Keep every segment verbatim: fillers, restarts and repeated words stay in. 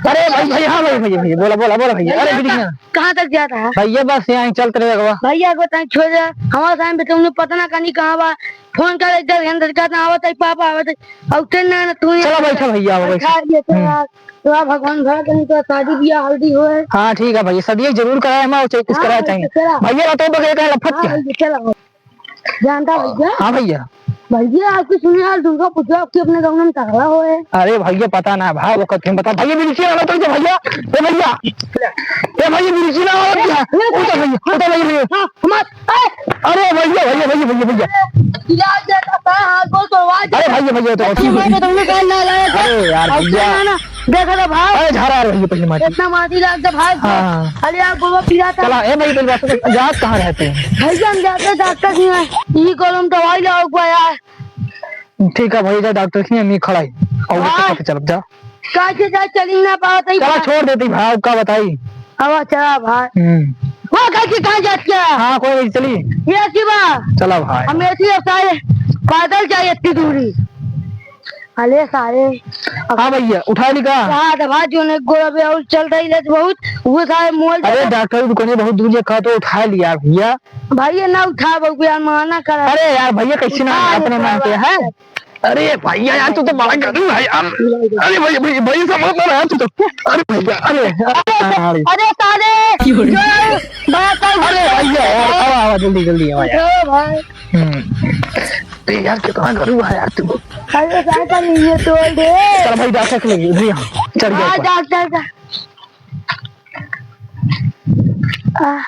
अरे भाई, भाई, हाँ भाई, भैया, भैया, बोला, बोला, बोला भैया। अरे भैया, भैया। कहाँ तक जाता है? भैया बस यहाँ ही चलत रहे अगवा। भैया को तनी छोड़ दे, हमारे सामने तुमने पता ना कहीं कहाँ बा, फोन कर एक दस घंटे का ना आवत है, पापा आवत है, और तेरे ना, ना तू चला बैठा भैया, आओ बैठा। बैठा दिए तो हम्म। यार, तो आप भगवान भला कहीं तो शादी ब्याह हल्दी होए। हाँ ठीक है भैया, शादी जरूर कराए हम, और चाहे कुछ हाँ, कराए चाहे। तो चला। भैया बताओ बगैर कहीं लफट हाँ, क्या? भैया, चला। जानता भैया? हाँ भैया। भैया, आपकी सुने यार, दुर्गा पूजा आपकी अपने गाँव में तगड़ा होए। अरे भैया, पता ना भाई, वो कथी बता। भैया, मिर्ची ना तो भैया, ए भैया, ए भैया, मिर्ची ना हो क्या? उतर भैया, उतर भैया, भैया। हाँ, हमार, ए! अरे भैया, भैया, भैया, भैया, भैया। इलाज देता था, हाँ, बोल तो आवाज। अरे भैया, भैया, तो अच्छी बात है, तुमने कहा ना लाया था। अरे यार, अब भैया। क्या ना, देखा था भाई। अरे झाड़ा आ रही है पहले माटी। इतना माटी लाग था भाई। हाँ। अरे यार, गोबर पीला था। चला, ए भाई, पहले बात सुन, जात कहाँ रहते हैं? भैया, हम जाते डॉक्टर के यहाँ। ई कलम दवाई लाओ, यार। ठीक है भाई, जा डॉक्टर की, हम ही खड़ा ही। और हाँ। पता चल जा। कैसे जा, चली ना पावत है चला, भाई। छोड़ देती भाई, का बताई। अब चला भाई। हम्म। वो कैसे कहाँ जात क्या? हाँ, कोई नहीं, चली। ये की बा? चला भाई। हम ऐसी सारे पैदल जाए इतनी दूरी। अरे सारे। हाँ भैया, उठा ली का? हाँ, दबा जो ने गोड़ा पे और चल रही ले बहुत, वो सारे मोल अरे जाता। डॉक्टर की दुकान बहुत दूर है, कहा तो उठा लिया भैया। भैया ना उठा बउआ, मना कर। अरे यार भैया, कैसे ना उठा अपने ले, मान के है। अरे भैया यार, तू तो बड़ा गरीब है यार। अरे भैया, भैया, भैया समझ ना रहा तू तो। अरे भैया, अरे, अरे, अरे। अरे साले, क्यों रे? जो बड़ा कर अरे भैया, आवा, आवा, जल्दी, जल्दी आवा यार। ओ भाई। हम्म। अरे यार, कितना गरीब है यार तू। अरे साइकिल ये तोड़ दे। चल भाई, डॉक्टर के लिए, भैया, चढ़ गया हाँ, ऊपर। डॉक्टर का। आ।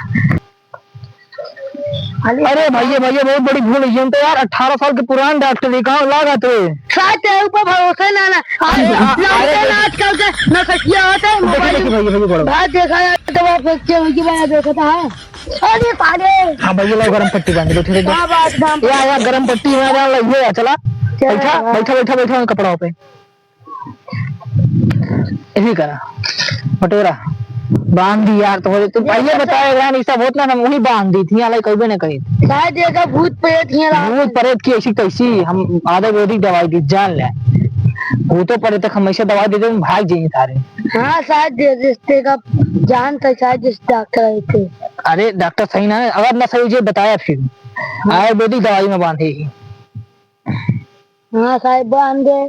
अरे भैया, भैया, बहुत बड़ी भूल हुई। हम तो यार अठारह साल के पुरान डॉक्टर है, कहाँ लागत है? साथ है, ऊपर भरोसा ना, ना। अरे, अरे, आ, लड़के अरे, ना आजकल के नौटंकिया होते हैं, देखिए, मोबाइल देखिए, भैया, भैया, बड़ा। भाई देखा यार, तो आप बच्चे हुई की बात देखता है। अरे साले। हाँ भैया, लो गरम पट्टी बांध लो, ठीक है? क्या बात, गरम या, या, गरम पट्टी में डाल लो, ये चला। चला बैठा, भाई। बैठा, बैठा, बैठा कपड़ा पे। यही करा, बटोरा, बांध दी यार, तो हो जाए। तुम पहले बताए यार, ये सब होत ना, हम वही बांध दी थी, हालांकि कभी ना कही। शायद ये सब भूत प्रेत ही रहा। भूत प्रेत की ऐसी तैसी, हम आयुर्वेदिक दवाई दी, जान ले। भूतों प्रेत तक हम ऐसे दवाई दे दे, हम भाग जाएंगे सारे। हाँ, शायद ये रिश्ते का जान था, शायद जिस डॉक्टर आए थे। अरे डॉक्टर सही ना, अगर ना सही हो जाए बताया फिर। हाँ। आयुर्वेदिक दवाई में बांधे ही। हाँ साहब, बांध दे।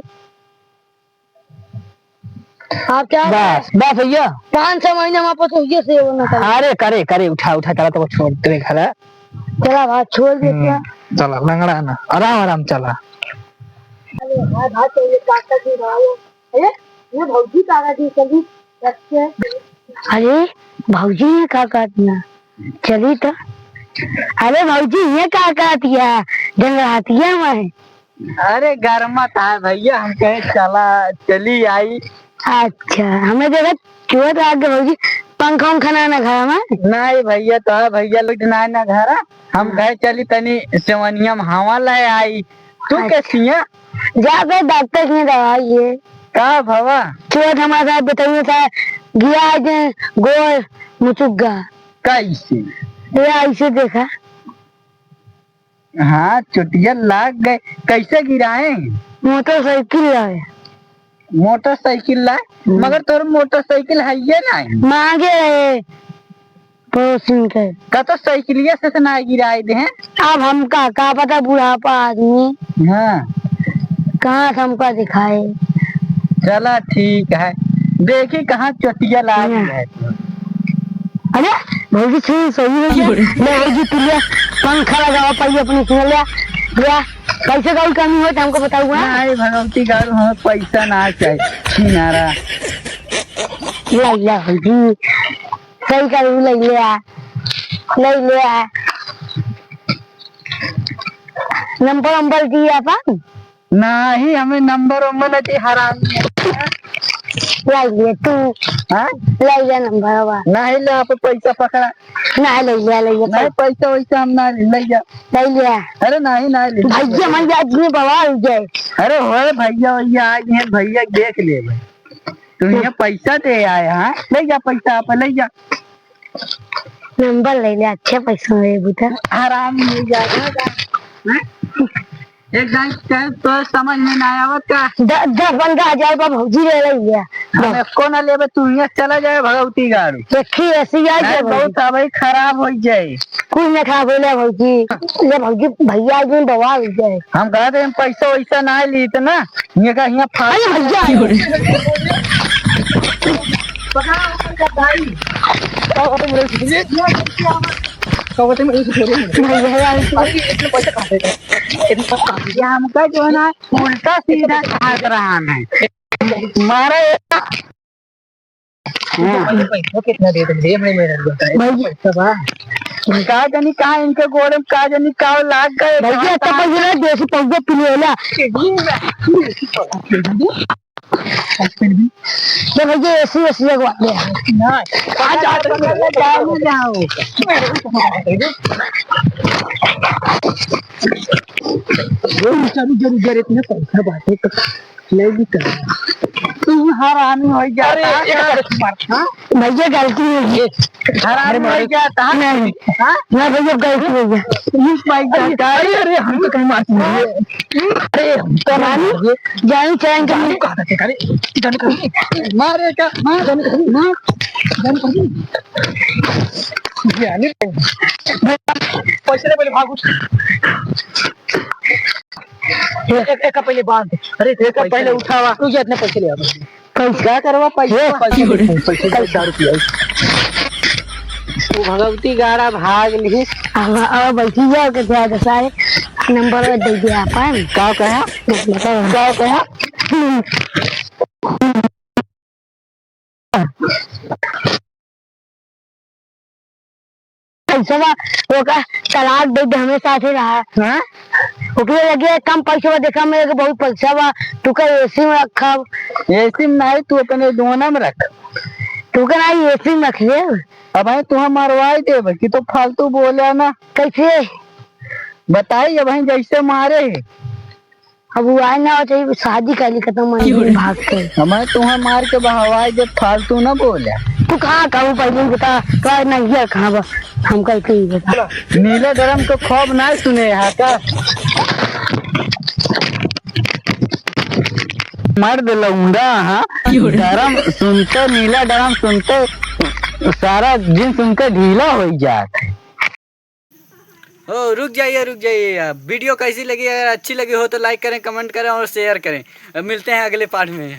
आप क्या बस, बस भैया। पाँच छह महीने में आपस हुई से वो ना करे। अरे करे, करे, उठा, उठा, चला तो छोड़ तेरे घर है। चला भाई, छोड़ दे हम्म, क्या? चला, लंगड़ा ना, आराम, आराम चला। अरे भाई, भाई, तो ये काका जी भाई, अरे, ये भौजी काका जी चली, रख के। अरे, भौजी ये का काटना? चली तो। अरे भौजी, ये का कहतिया? जंगलातिया में। अरे गरमत है भैया, हम कहे चला, चली आई। अच्छा, हमें देखा चुअत आगे भौजी, पंखा उंखा ना ना घर में? नहीं भैया, तो है भैया लोग ना ना घर, हम कहे चली तनी सेवनिया में हवा ले आई। तू अच्छा। कैसी है? जा बे डॉक्टर की दवाई है। का भवा? चोट हमारे साथ बताइए था, गिरा आज गोर मुचुग्गा। कैसे? ये ऐसे देखा। हाँ, चोटिया लाग गए। कैसे गिराए? मोटरसाइकिल लाए। मोटरसाइकिल लाए? हम्म। मगर तोर मोटरसाइकिल है ये नहीं। मांगे रहे। पड़ोसिन के। का तो साइकिलिया से, से ना गिराए दे हैं। अब हमका का पता, बुढ़ापा आदमी। हाँ। कहाँ से हमका दिखाए। चला ठीक है, देखी कहाँ चोटिया लाग हाँ। है। अरे भौजी, सही, सही हो गया। ले भौजी, तू ले, पंखा लगावा पाई अपने से, ले, ले। पैसे का भी कमी हो तो हमको बताऊँ, हाँ? नहीं भगवती गारू, हमें पैसा ना चाहिए, छिनारा। ले, ले भौजी। सही करू, ले लिया, ले लिया। नंबर, नंबर दिया अपन? नहीं, हमें नंबर, नंबर नहीं चाहिए, हरामी है। ले लिया तू। हाँ? ले लिया नंबर बा। नहीं ले, आप पैसा पकड़ा। नहीं, ले लिया, ले लिया। नहीं, पैसा वैसा हम ना ले, ले जा। ले लिया। अरे नहीं, नहीं ले। भैया, मैं आज नहीं बवाल हो जाए। अरे होए भैया, भैया आ गए हैं, भैया देख ले भाई। तू यहाँ पैसा दे आए, हाँ? ले जा पैसा, आप ले जा। नंबर ले ले, अच्छे पैसा में बुता। आराम मिल जाएगा। हाँ? एक दाई कहे तो समझ में ना आवत का? द-, दस पन्द्रह हजार रुपया भौजी ले ले लिया। हम एको ना लेबे, तू हियाँ चला जाए भगवती गाड़ी। देखी ऐसी आ नहीं, जाए भौजी। बहुत अबही खराब हो जाए। कुछ ना खराब होले भौजी। ले भौजी, भैया एक दिन बवाल हो जाए। हम कहते हैं पैसा वैसा ना ली इतना, ये का हियाँ फाड़ अरे भैया। पकड़ा ओकर का दाई। का होते मेरे से? का होते मेरे से? भैया, अरे, इतने पैसे कहाँ से? इतने पैसे कहाँ से? ये हमका जो है ना, उल्टा सीधा खात रहा है। मारा एक। हाँ। पैसा कितना दे देंगे? ये मैं, मैं नहीं जानता। भाई, पैसा बा। का जानी कहाँ इनके गोड़े में का जानी का लाग गए, भैया, कहाँ, इतना कहाँ पैसा ना, देसी पैसा पी लेला। ये भैया, एसी वेसी लगवा दे। ना, कहाँ जा रहे हो? जाओ ना, जाओ। जरूर, जरूर, जरूर, इतने पैसा बाटे तो ले भी कर। तू हरामी हो जाता। अरे, एक बार मार। हाँ? भैया, गलती हो गई। हरामी हो जाता। नहीं। हाँ? ना भैया, गलती हो गया। अरे, अरे, हम तो कहीं मारते नहीं। अरे, हम तो मानी, जानी चाहेंगे। जानू कहाँ था, अरे, जानू कहाँ? मारे क्या? मार, जानू कहाँ? मार, जानू कहाँ? ये आने पैसे ले, पहले भाग उठ। एक, एक का पहले बांध। अरे, एक का पहले उठावा। तू ये इतने पैसे ले आ। पैसा क्या करवा? पैसा, ये पैसा दे, पैसा दे, दारू पिया। वो भगवती गाड़ा भाग ली। अब, अब बैठी जाओ के ध्यान से सारे नंबर दे दिया अपन। का कहा? नंबर। का कहा? पैसवा ओका तलाक दे दे, हमें साथे रहा। हाँ? ओकरे लगे कम पैसवा देखा, मेरे के बहुत पैसा बा, तू का एसी में रखब। एसी में नहीं, तू अपने दोना में रख। तू का नहीं, एसी में रख ले। अब है तू हम मरवाई देब कि तो फालतू बोले ना। कैसे? बताई, अब है जैसे मारे है। अब वो आए ना, चाहिए शादी कर ली, खत्म, मन क्यों रे? भाग के। हमें तुम्हें मार के बहवाए दे, फालतू ना बोले। तू कहाँ का, वो पहले ही बता, तो आज ना ये कहाँ बा, हम कल के ही बता। नीला ड्रम के खौफ ना सुने यहाँ का? मर्द लौंडा, हाँ, क्यों रे? ड्रम सुनते, नीला ड्रम सुनते, सारा जिन सुनते ढीला हो जात। ओ, रुक जाइए, रुक जाइए। आप वीडियो कैसी लगी? अगर अच्छी लगी हो तो लाइक करें, कमेंट करें और शेयर करें। अब मिलते हैं अगले पार्ट में।